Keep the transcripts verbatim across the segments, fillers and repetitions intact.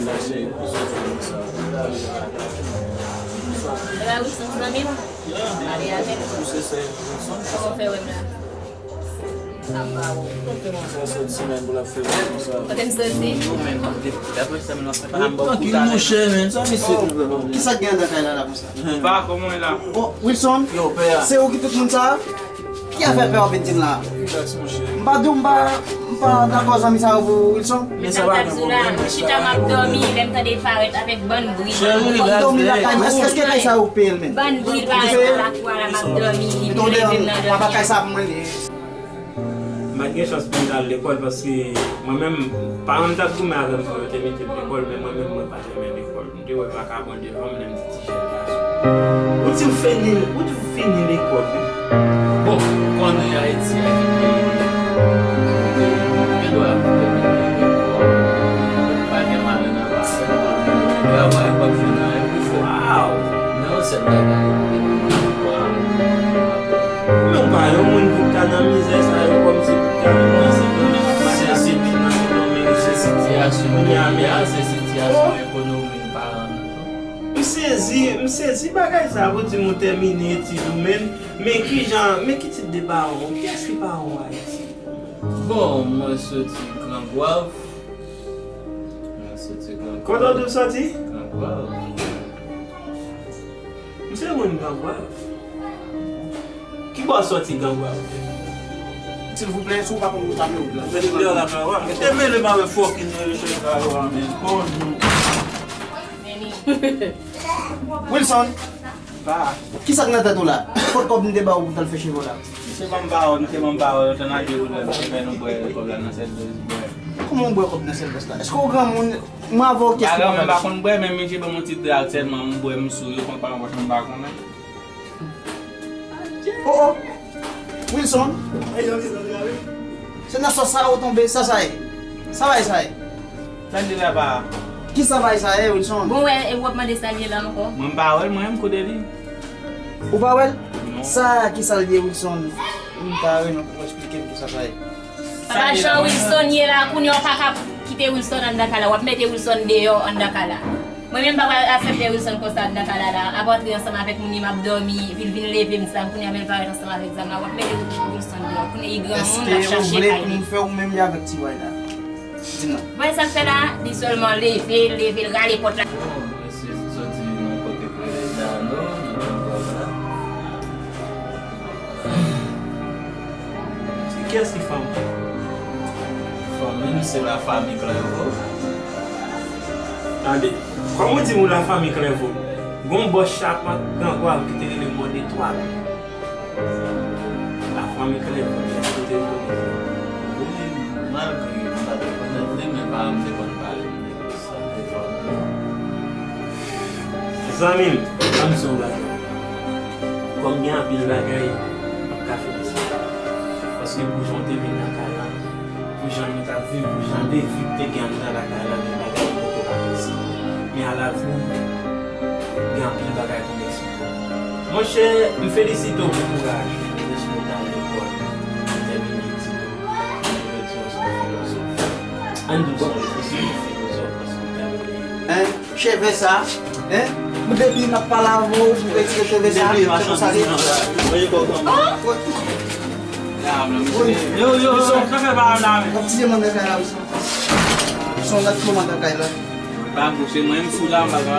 Epa Wilson zanmi w? Pale avè l. Kòman w fè wè m la? Sa pa ou. Kote m soti? Yo, men, kote, daprè sa, men, w ap fè pa m bon. Trankil, monchè, men. Sa mesye. Kisa k gen anndan kay la, la, konsa? Pa, kòman w la? Oh, Wilson? Yo, pè a. Se ou ki tout moun sa? Ki afè pè w ap vin di m la? Rilaks, monchè. M pa di w, m pa, m pa dakò zanmi sa yo pou Wilson. Men sa pa gen pwoblèm, men chita m ap dòmi, lè m tande l parèt avèk bann bri. Cheri, rilaks, dòmi lakay mwen. Èske, èske kay sa yo peye l menm? Bann bri l parèt nan lakou a la, m ap dòmi, li vin leve m nan dòmi a. Papa kay sa pou mwen li. M pa t gen chans pou m t al lekòl paske mwen menm, paran m t ap goumen avè m pou yo te mete m lekòl, men mwen menm, mwen pa t renmen lekòl. M te wè vakabon devan m lè m te ti jèn gason. Ou di w fini, ou di w fini lekòl, wi. Bon, ou konnen Ayiti a ki peyi, peyi, gen dwa pou fè lekòl, pa gen malè nan bagay, travay, w ap jwenn anyen pou fè. Waw! Men yon sèl bagay, ou gen pou fè. Men w pa yon moun pou w ta nan mizè sa yo, kòmsi pou w ta vin nan Sendomeng, ap pase nan Sendomeng, se sitiyasyon peyi a, se sitiyasyon ekonomi paran nou. M sezi, m sezi bagay sa pou di m ou tèmine etid ou menm, men kijan, men ki tip de paran w, kiyès ki paran w Ayiti? Bon, mwen soti Gran Gwav. Mwen soti Gran Gwav. Kote w di w soti? Gran Gwav. M se moun Gran Gwav. Ki bò w soti Gran Gwav? Silvouplè, si w pa konn wout la, men wout la. Mete dèyè la, men, wè. Mete mele m avè fòkin mele chèz la, wè, men. Bonjou. Wilson. Pa. Kisa k nan tèt ou la? Kot kòb m te ba w pou w t al fè cheve w la? Misye ban m pawòl, misye ban m pawòl, yo t ann achte boulèv, men nou bwè kòb la nan sèl dòz, bwè. Kòman w bwè kòb nan sèl dòz la? Èske w granmoun? Mwen avè w, kiyès ki pa granmoun, m pa konn bwè, men misye ban m yon ti drak sèlman, m bwè, m sou, yo konn pa anpòch mwen, m pa konnen. Oh, oh. Wilson. Se nan sòs sa ou tonbe, sa sa ye? Sa bay sa ye? Sa l di la pa. Ki sa bay sa ye, Wilson? Bon, wè, e w ap mande sa l ye la ankò? Mwen m pa wè l, mwen menm, kote li? Ou pa wè l? Non. Sa, ki sa l ye, Wilson? M ta renmen pou w eksplike m ki sa sa ye. Papa, jan Wilson ye la, kounye a w pa ka kite Wilson anndan kay la, w ap mete Wilson deyò anndan kay la. Mwen menm pa pral aksepte Wilson konsa anndan kay la la, ap antre ansanm avèk moun li m ap dòmi, epi l vin leve m sa, kounye a men l parèt ansanm avèk zam la, w ap mete Wilson deyò. Kounye a li granmoun, l ap chache kay li. Èske ou vle pou m fè ou menm li avèk ti bway la? Di non. Bon, sa l fè la, li sèlman leve, leve, l rale pòt la. Bon, mesye soti nan kote k rele Dano, nan Gran Gwav la. Se kiyès ki fanm? Fanmi m se la fami Clairvaux. Tande, kòm ou di m ou la fami Clairvaux, gon bòs chapant Gran Gwav ki te rele Mòn Etwal. La fami Clairvaux, kiyès ki te konnen? Wi, malgre m pa te konn li, men paran m te konn pale m de li. Zanmi m, ban m di w yon bagay. Kòm gen anpil bagay, m p ap ka fè mesaj. Paske pou jan w te vin nan kay la, pou jan nou t ap viv, pou jan de vi k te gen anndan lakay la, gen bagay m poko ka fè sa. Men alavni, gen anpil bagay pou m eksplike w. Monchè, m felisite w pou kouraj ou, pou respe w t al lekòl, pou tèmine etid ou. Jodi a w se yon filozòf. Ann di w sa, w se yon filozòf paske w tèmine. Hein? Cheve sa, hein? Depi m ap pale avè w, ou retire cheve sa, cheve sa li. Yo, yo, yo, yo, sa fè pa la, men. Yon ti demann nan kay la, wi, sa. Son dat moman nan kay la. Pa bouche, mwen, m sou la, m pa ka.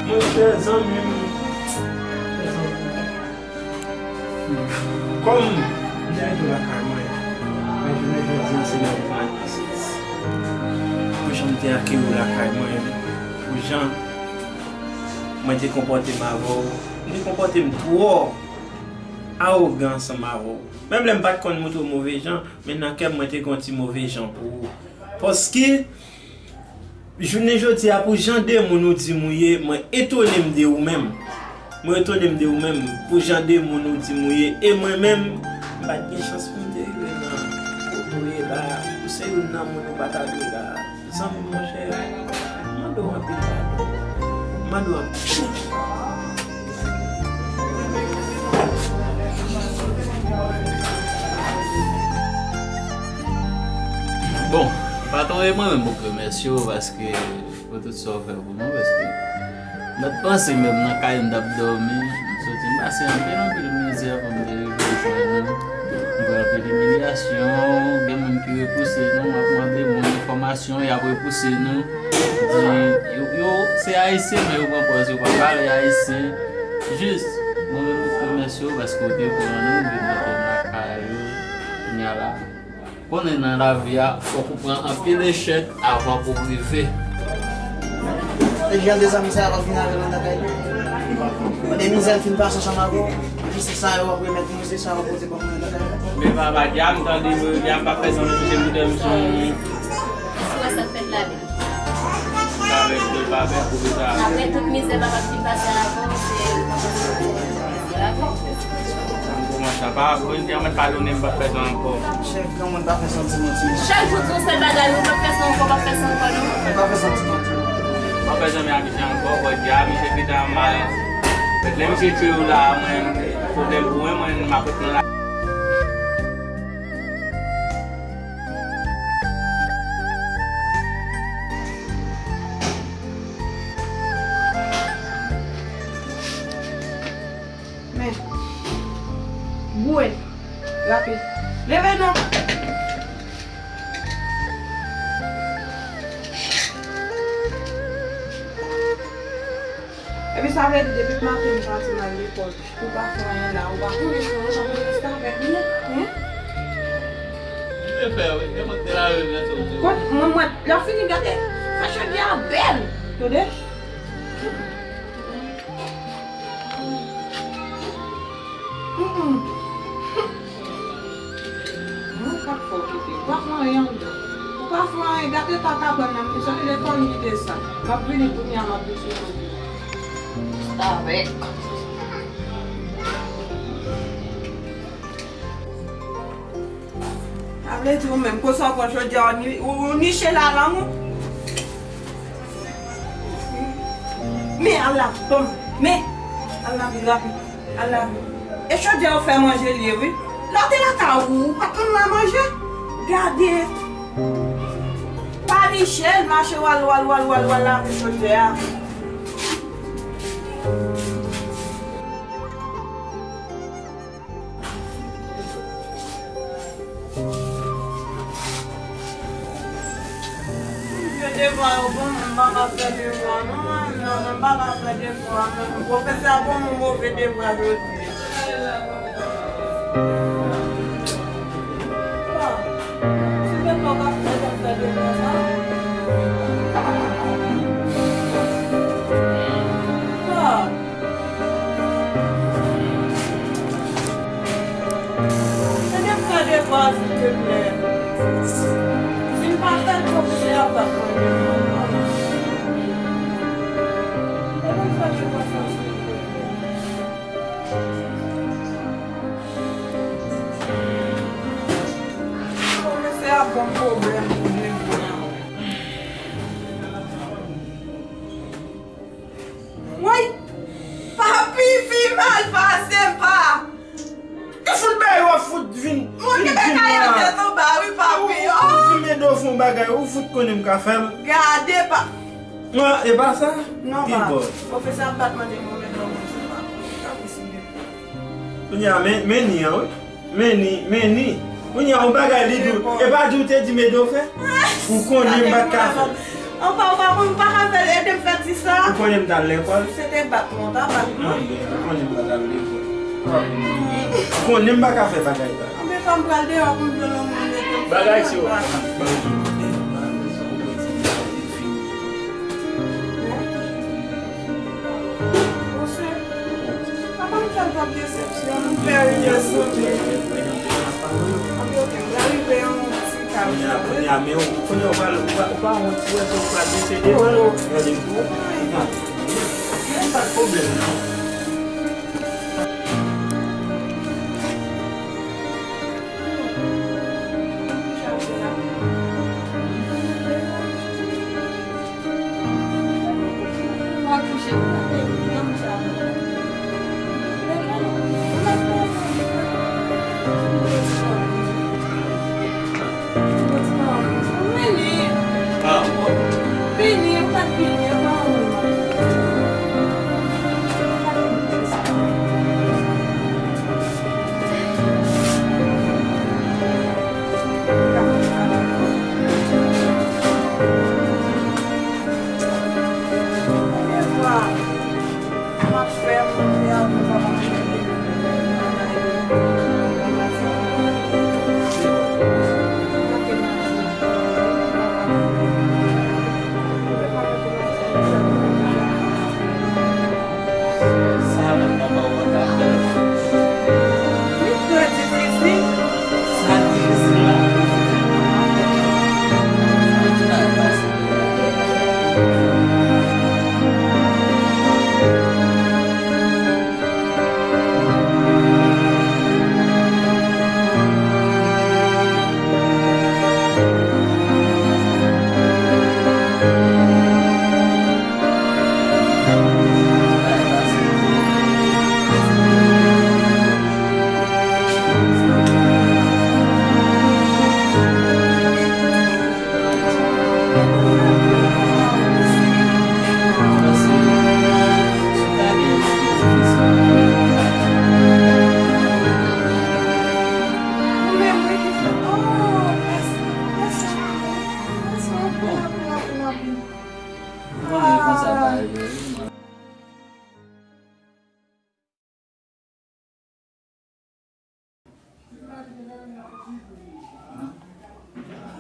Monchè, zanmi m. Kòm m te akeyi w lakay mwen, men jounen jodi a se la ou vin nan konsèy. Pou jan m te akeyi w lakay mwen, pou jan mwen te konpòte m avè w, m te konpòte m twò awogan ansanm avè w. Menm lè m pa t konn montre w move jan, men nan kè m, mwen te gen yon ti move jan pou ou. Paske, jounen jodi a, pou jan de moun ou di m ou ye, mwen etone m de ou menm. Mwen etone m de ou menm, pou jan de moun ou di m ou ye. E mwen menm, m pa t gen chans pou m te rive nan kote ou ye la. Ou se youn nan moun ou pa ta dwe la. Zanmi m, monchè, m mande w anpil padon. M mande w anpil. Bon, Patwon, e mwen menm pou k remèsye w paske pou tout sa w fè pou nou, paske m t ap panse menm nan kay m t ap dòmi, m soti, m pase anpil, anpil mizè pou m te rive jwenn nou. M pran anpil imilyasyon, gen moun ki repouse nou, m ap mande moun enfòmasyon, y ap repouse nou. Di, yo, yo, se Ayisyen, men yo pran pòz yo pa pale Ayisyen. Jis, mwen menm, m remèsye w paske w te pran nou, vin mete n lakay ou, kounye a la. Konnen nan lavi a, fòk ou pran anpil echèk avan pou w rive. Se jan de zanmi sa yo w ap vin avè l anndan kay li. Kote mizè l fin pase ansanm avè w, epi se sa yo w ap remèt nou, se sa yo w ap pote kòm anndan kay li. Men papa, dja m tande, men dja m pa fè zanmi, se pou tèm son. Ou wè sa k fèt la, men. Apre tout mizè papa m fin pase avè w, se papa m fin pase avè w. M kòmanse pa aprann, jan mwen pa donnen m pa fè sa ankò. Chèf granmoun pa fè santiman timoun. Chak jou se yon sèl bagay, nou pa fè sa ankò, pa fè sa ankò, non. Pa fè santiman timoun. M pa fè zanmi ak misye ankò, bò dja, misye gentan mal. Fèt lè misye tchwe w la, mwen, pwoblèm pou mwen, mwen, m ap ret nan la. Men. Bwè. Rapid. Leve non. Epi sa vle di depi maten m pati m al lekòl. Ou pa fè anyen la, ou pa konnen sa, ou pa konnen sa avèk mwen, hein? Li te fè, wi. E mwen ki te lave l nan sa w di. Kot mwen, mwen, lè w fini gade, fè chodi a bèl. Tande? Mm, mm. Mwen pa fè w kite. Ou pa fè anyen anndan. Ou pa fè anyen. Gade ta kabann nan. Misye lekòl kite sa. M ap vini kounye a, m ap vin sou kote. Avèk. Sa vle di ou menm, konsa w pran chodi a, ou ni-, ou, ou niche la lang ou. Men al la, bon, men al la vin rapid. Al la. E chodi a ou fè manje l ye, wi. Lè w te lakay ou, ou pa t konn la manje. Gade. Pa niche l, mache w al, w al, w al, w al, w al lave chodi a. Fè devwa yo, bon, m pa ka fè devwa non, mwen, non, mwen pa ka fè devwa non. Pwofesè a ban mwen move devwa jodi. Ah, si se pa w k ap fè, k ap fè devwa sa. Ah. Ede m fè devwa, silteplè. Si m pa fè l, pwofesè a p ap mande m ankò. Ede m fè devwa sa, silteplè. Pwofesè a ban m pwoblèm pou devwa. Woy! Papi, pi mal pase m, pa! Ki fout bagay w ap fout vin, vin di m la? Mwen gen bagay an tèt anba, wi, papi. Ou, ou, ou di Medo fè yon bagay, ou fout konnen m ka fè l. Gade, pa. Non, e pa sa? Non, pa. Pi bò. Pwofesè ap bat mande mwen Medo manje, pa. Papi, silteplè. Kounye a, men, men ni an, wi. Men ni, men ni. Kounye a, yon bagay li di w, e pa di w te di Medo fè? Ou konnen m pa t ka fè. Anpa, ou pa konn, m pa ka fè l, ede m fè ti sa. Ou konnen m t al lekòl? Se te bat mwen, w ta bat mwen. Anben, ou konnen m pa t al lekòl. Ou konnen m pa ka fè bagay sa. Anben, fò m pral deyò pou m jwenn yon moun ede m fè bagay sa. Bagay se yo. Monchè, papa m fè l pap desepsyon, m pè rive sou li. Anpi oke, m pral rive yon ti kal. Kounye a, kounye a, men ou, kounye a, ou pa, ou pa, ou pa wont, ou wè se ou pral desede, gade pou ou. Men pa t pwoblèm, non.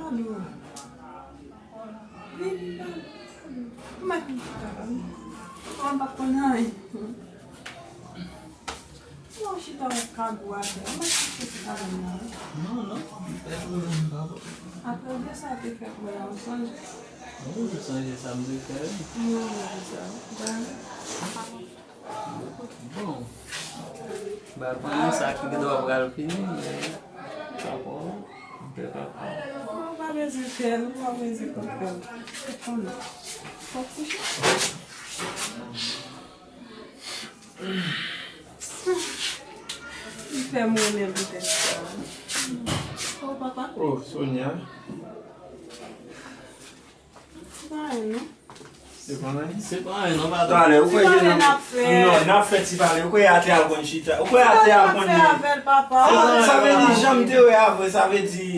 Alo. Li pa, mwen pa konn anyen. Mwen chita wè kagou atè. Mwen chita se kagou la. Non, non, m pè pwoblèm, papa. Apre de sa te fè kwè an sonje. Wi, m sonje sa m te fè, wi. Mwen sonje sa. Bon. Ba, konnen sa ki gen dwa pral fini, men papa, m fè papa. Ou pa bezwen fè l, ou pa bezwen konn fè l. Ou konnen. Fòk kouche. Li fè m renmen l poutèt sa. Oh, papa. Oh, Sonia. Se pa anyen, non. Se pa anyen? Se pa anyen, non, patwon. Talè, ou kwè gen nan, non, n ap fè ti pale. Ou kwè atè a konn chita? Ou kwè atè a konn fè avè l, papa? Sa, sa vle di, jan m te wè a vre, sa vle di,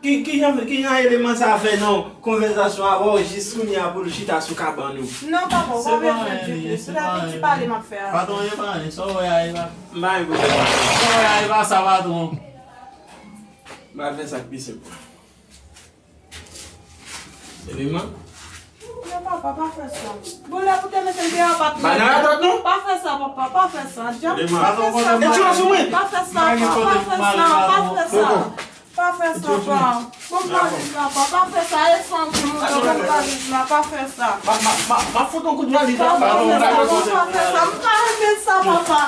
ki, ki jan, ki jan eleman sa fè nan konvèsasyon avè w jis kounye a pou l chita sou kabann ou? Non, papa, ou pa bezwen di plis. Se pa ti pale m ap fè avè w. Patwon, e pa anyen. Sa w wè a, e pa, m pa gen pwoblèm. Sa w wè a, e pa sa, patwon. M pa fè sa k pi senp. Eleman. Non, papa, pa fè sa. Bon, lè pou te mete l deyò, pa t... Ba nan radòt, non? Pa fè sa, papa, pa fè sa. Djòb, pa fè sa, papa. E ti sou mwen. Pa fè sa, papa, pa fè sa, pa fè sa. Pa fè sa, papa. Bon, pa fè sa, papa, pa fè sa. E san pou nou, bon, pa fè sa, pa fè sa. Ma, ma, ma, ma fout yon kout valiz la. Pa fè sa, papa, pa fè sa. M pa renmen sa, papa.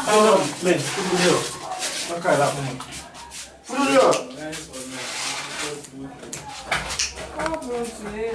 Men, fout ou deyò. Nan kay la pou mwen. Fout ou deyò. Oh, Bondye.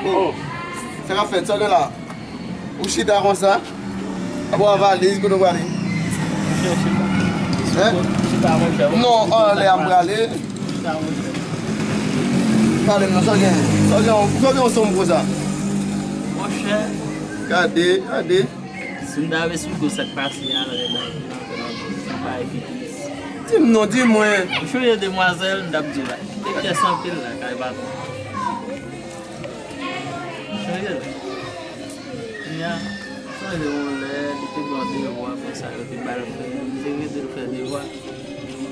Bon, sa k ap fèt, sa w gen la? Ou chita konsa? Ap w a valiz, kote w prale? Hein? Non, anlè a m prale. Pale m non, sa w gen? Sa w gen, sa w gen yon sonm konsa? Monchè. Gade, gade. Si m ta ap esplike w sa k pase a, lè nan, nan, nan, nan, bagay ki tris. Di m non, di mwen. Ou chonje demwazèl, m t ap di w la. Te pyès anpil la, kay patwon. Ou chonje l? Kounye a, m sonje yon lè, li te gen yon devwa konsa, yo te ba l fè, li te rete l fè devwa.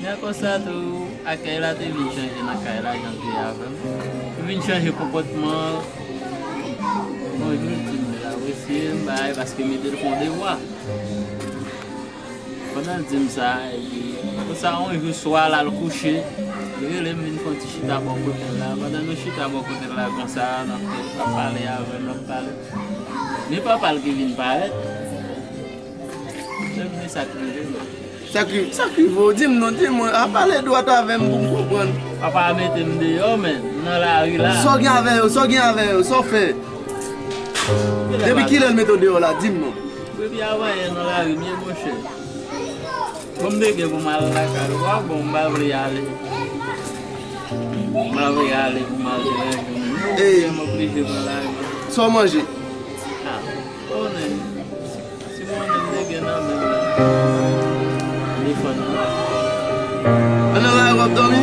Nya konsa tou, akèy la te vin chanje nan kay la, jan l te ye avè m. Li vin chanje konpòtman l. Yon jou, l di m, l apresye m, bay, paske m ede l fè yon devwa. Pandan l di m sa, epi, konsa, yon jou swa, l al kouche, li rele m vin fè yon ti chita bò kote l la. Pandan nou chita bò kote l la, konsa, n ap, n ap pale avè l, n ap pale. Men papa l ki vin parèt. Lè m di sa k rive m. Sa k, sa k rive w? Di m non, di mwen. A, pale dwat avè m pou m konprann. Papa a mete m deyò, men, nan lari la. Sa w gen avè yo? Sa w gen avè yo? Sa w fè? Depi kilè l mete w deyò la? Di m non. Depi avan yè nan lari m ye, monchè. Bon, m te gen pou m al lakay ou a, bon, m pa vle ale. M pa vle ale pou m al deranje moun. Ey, m oblije pran lari. Sa w manje? A, konnen. Si mwen menm te gen nan menm nan, defann mwen. Ann nan lari w ap dòmi?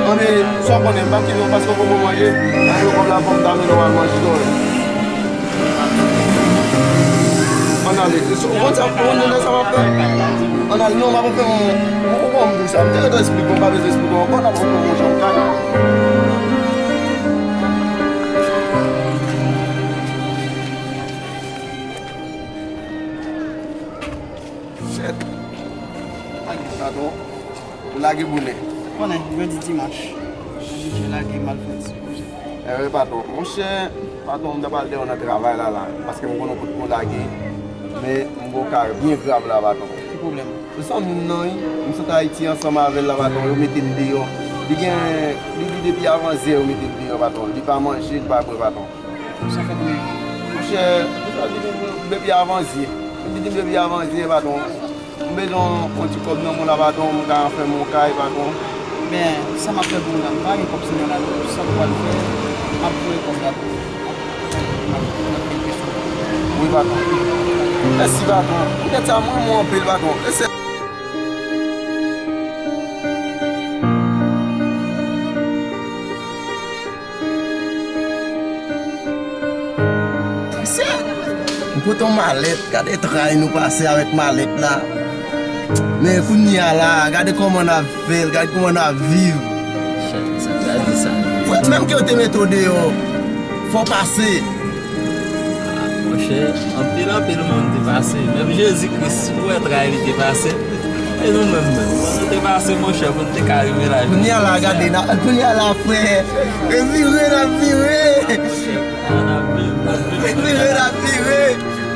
Anben, sa w konnen, m p ap kite w paske w poko manje. Ann pran kòb la, fò m ta mennen w al manje, tande. Ann ale. Ou konn sa, ou konn sa m ap fè? Ann ale, non, m ap fè yon, yon, yon, yon bouch la. M te gentan esplike w, m pa bezwen esplike w ankò, n ap fè yon jan kay. Shit. Patwon, ou lage bonè. Konnen, jodi dimanch. Jodi lage m al fè ti pwojè. Enben, patwon. Monchè, patwon, m ta pral dèyè w nan travay la, la. Paske m konnen w potko lage. Men, m gen yon ka byen grav la, patwon. Ki pwoblèm? Se zanmi m nan, wi. M sot Ayiti ansanm avè l la, patwon. Yo mete m deyò. Li gen, li di depi avan yè, yo mete l deyò, patwon. Li pa manje, li pa bwè, patwon. Sa fèt menm. Monchè, ou sa di m depi avan yè. Li di m depi avan yè, patwon. M Bezwen yon ti kòb nan men w la, patwon, m ka fè m yon kay, patwon. Men, sa m ap fè pou ou la, m pa gen kòb sou mwen la, non. Sa m pral fè, m ap voye kòb la pou ou. M ap, m ap, m ap gen kesyon. Wi, patwon. Mèsi, patwon. Poutèt sa, m renmen w anpil, patwon. E se Misye, m pote yon malèt, gade tray nou pase avèk malèt la. Men kounye a la, gade kòman n ap fè l, gade kòman n ap viv. Chèf, sa ta di sa. Frè, menm ke yo te mete w deyò, fò w pase. Ah, monchè, anpil, anpil moun te pase. Menm Jezi Kris, ou wè tray li te pase. E nou menm menm, nou te pase, monchè, pou n te ka rive la. Kounye a la, gade, n a, kounye a la, frè. E vire, n ap vire. N ap viv, n ap viv. E vire, n ap vire.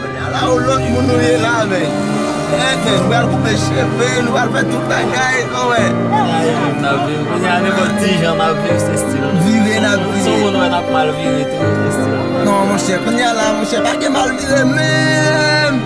Kounye a la, yon lòt moun nou ye la, men. Eh, men, nou pral koupe cheve, nou pral fè tout bagay, kòmè. N ap viv, n ap viv. Kounye a, nenpòt ti jan n ap viv, se stil. Vire, n ap vire. Si yon moun wè n ap mal vire tou, se stil. Non, monchè, kounye a la, monchè, pa gen mal vire menm.